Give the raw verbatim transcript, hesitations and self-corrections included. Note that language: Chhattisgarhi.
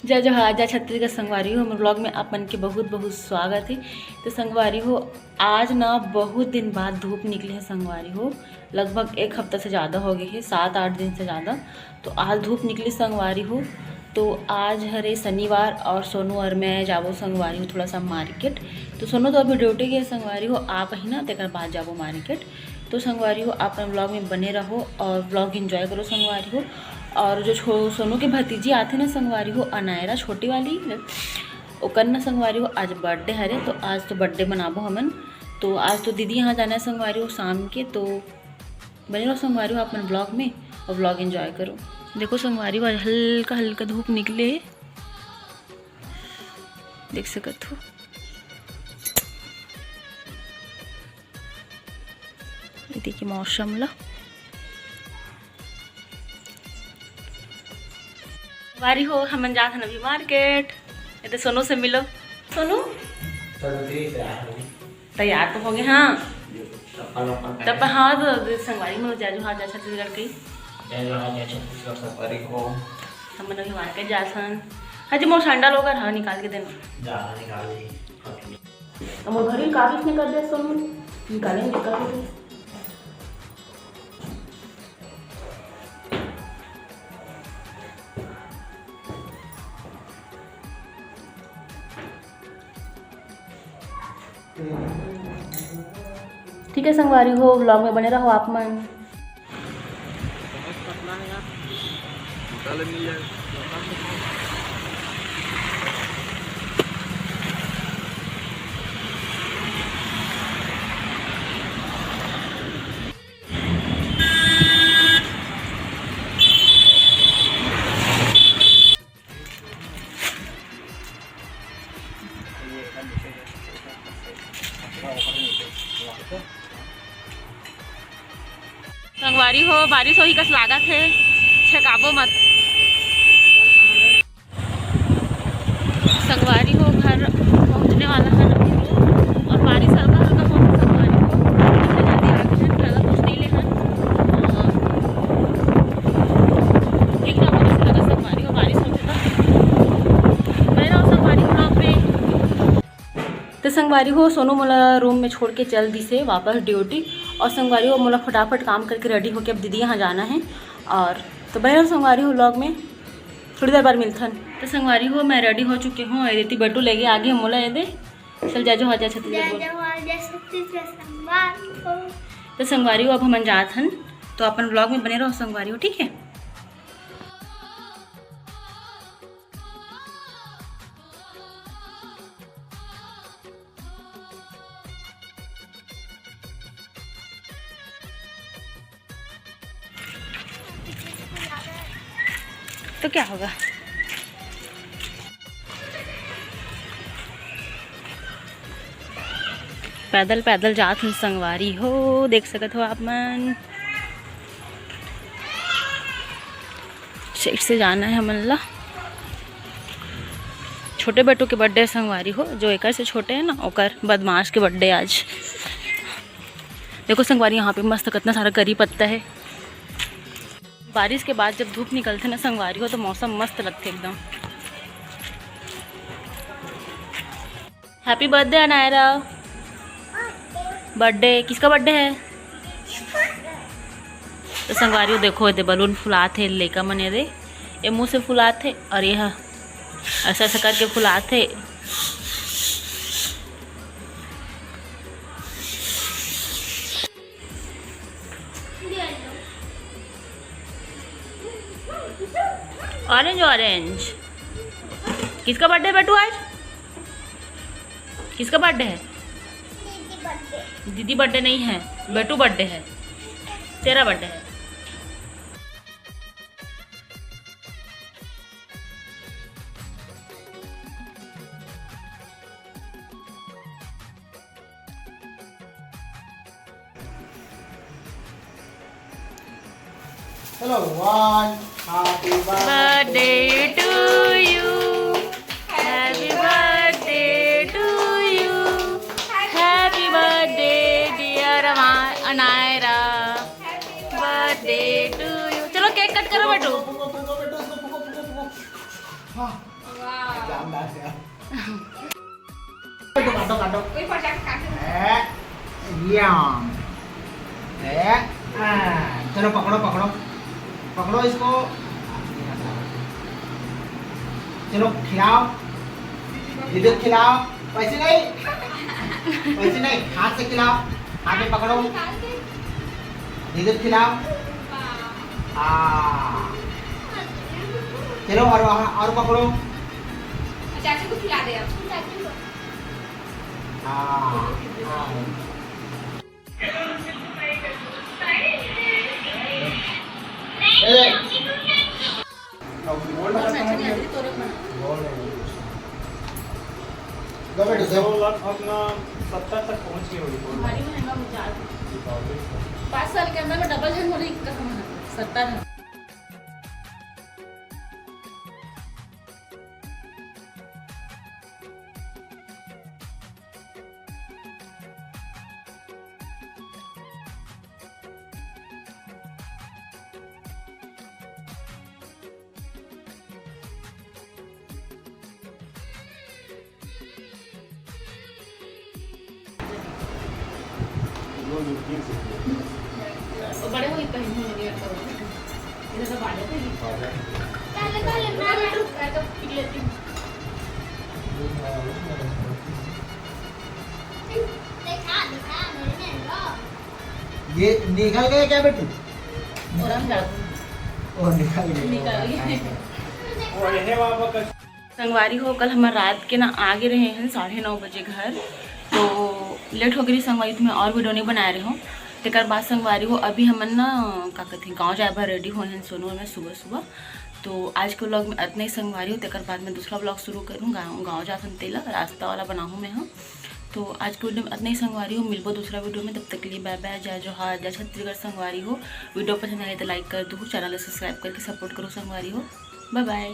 जय जोहार, जय छत्तीसगढ़ संगवारी हो, हमर vlog में आप मन के बहुत बहुत स्वागत है। तो संगवारी हो, आज ना बहुत दिन बाद धूप निकले है संगवारी हो, लगभग एक हफ्ता से ज़्यादा हो गए है, सात आठ दिन से ज़्यादा। तो आज धूप निकली संगवारी हो। तो आज हरे शनिवार और सोनू और मैं जाबो संगवारी हो थोड़ा सा मार्केट। तो सोनू तो अभी ड्यूटी गए संगवारी हो, आप ही ना तेकर बाद जाबो मार्केट। तो संगवारी हो, आप मन vlog में बने रहो और vlog enjoy करो संगवारी हो। और जो छो-, सोनू के भतीजी आथे ना संगवारी हो, अनायरा छोटी वाली, ओकर ना संगवारी हो आज बर्थडे हरे, तो आज तो बर्थडे मनाबो हमन। तो आज तो दीदी यहाँ जाना है संगवारी हो शाम के, तो बने रहो संगवारी हो आप मन vlog में और vlog enjoy करो। देखो संगवारी हो, आज हल्का हल्का धूप निकले हे, देख सकत हो एती के मौसम ला। संगवारी हो, हमन जात हन अभी मार्केट। ये तो सोनू से मिलो। सोनू, तैयार तो हो गए, हाँ। तब हाँ, तो संगवारी मन, जय जोहार, जय छत्तीसगढ़ की। जय जोहार, जय छत्तीसगढ़ संगवारी हो। हमन अभी मार्केट जात हन। हाँ जी, मोर सैंडल ओकर, हाँ, निकाल के देना। जा, निकाल दी। तो मोर घड़ी काबिज ने कर दे सोनू, निकाले में दिक्कत होती। ठीक है संगवारी हो, vlog में बने रहो आप मन। संगवारी हो, बारिश होही कस लागत हे, छेकाबो मत। संगवारी हो, घर पहुंचने वाला है अभी तो, और बारिश हल्का हल्का होत हे संगवारी हो, इतने जल्दी आ गए हैं, ज़्यादा कुछ नहीं ले हैं। और ठीक ठाक बारिश लगा संगवारी हो, बारिश होत हे तो। बने रहो संगवारी vlog में। तो संगवारी हो, सोनू मोला रूम में छोड़ के चल दिसे वापस ड्यूटी। और संगवारी हो, मोला फटाफट काम करके रेडी होके अब दीदी यहाँ जाना है। और तो बने रहो संगवारी हो vlog में, थोड़ी देर बाद मिलथन। तो संगवारी हो, मैं रेडी हो चुके हूँ। ये देती बटू लेके आगे मोला, ये दे। चल, जय जोहार, जय छत्तीसगढ़ बोल। जय जोहार, जय छत्तीसगढ़ संगवारी हो। तो संगवारी हो, अब हमन जात हन, तो अपन vlog में बने रहो संगवारी हो, ठीक है। तो क्या होगा? पैदल पैदल जात हन संगवारी हो, देख सकत हो आप मन। सेठ से जाना है हमन ला। छोटे बेटू के बर्थडे संगवारी हो, जो एकर से छोटे है ना, ओकर बदमाश के बर्थडे आज। देखो संगवारी, यहाँ पे मस्त कितना सारा करी पत्ता है। बारिश के बाद जब धूप निकलथे ना संगवारी हो, तो मौसम मस्त लगथे एकदम। Happy birthday Anaira. बर्थडे, किसका बर्थडे है? तो संगवारी हो, देखो, ये दे बलून फुलात हे, लइका मन ये दे, ये मुंह से फुलात हे और ये हा ऐसा ऐसा करके फुलात हे। Orange, orange. किसका बर्थडे है बेटू आज? किसका बर्थडे है? दीदी बर्थडे नहीं है, बेटू बर्थडे है। तेरा बर्थडे है। चलो, one, happy birthday to you, happy birthday to you, happy birthday dear Anaira, birthday to you। चलो, केक कट करो बेटू। वाह। जानदार से। काटो, काटो, काटो। कोई फटाके काटे। ए, यम। ए, आ, चलो पकड़ो, पकड़ो। पकड़ो इसको। चलो खिलाओ। दीदी खिलाओ। वैसे नहीं। वैसे नहीं, हाथ से खिलाओ। हाथ में पकड़ो। दीदी खिलाओ। हाँ। चलो और, और पकड़ो। चाचू को खिला दे अब। हाँ। हाँ। ए। अब गोल्ड और मैं चली जाती तोरे मन। गोल्ड है। दो बेटे, दो। दो लाख अपना सत्तर तक पहुंच गई होगी गोल्ड। भारी महंगा हो जा। दीपावली। पाँच साल के अंदर में डबल है, बोले इक्का कमाना। सत्तर है। वो बड़े हुई पहनी होंगे तो। इधर तो बाले थे। पहले, पहले मैं बैठू, मैं तो पी लेती हूँ। देखा, देखा, मेरे में लो। ये निकल गए क्या बेटू? और हम जाते हैं। ओ, निकल गए। निकल गए। वो है वहाँ पर संगवारी हो, कल हमर रात के ना आगे रहे हैं साढ़े नौ बजे घर, तो लेट हो गई संगवारी, तो मैं और वीडियो नहीं बनाए रहे हूँ। तेकर बाद संगवारी हो, अभी हमन ना का कहते हैं, गाँव जाए बर रेडी होए हैं सोनू और मैं सुबह सुबह। तो आज के व्लॉग में इतना ही संगवारी हो, तेकर बाद मैं दूसरा व्लॉग शुरू करूँ, गाँव गाँव जाथन तेला रास्ता वाला बनाहूँ मैं, हाँ। तो आज के वीडियो में इतना ही संगवारी हो, मिलबो दूसरा वीडियो में, तब तक के लिए बाय बाय, जय जोहार, जय छत्तीसगढ़ संगवारी हो। वीडियो पसंद आए तो लाइक कर दो, चैनल सब्सक्राइब करके सपोर्ट करो संगवारी हो। बाय बाय।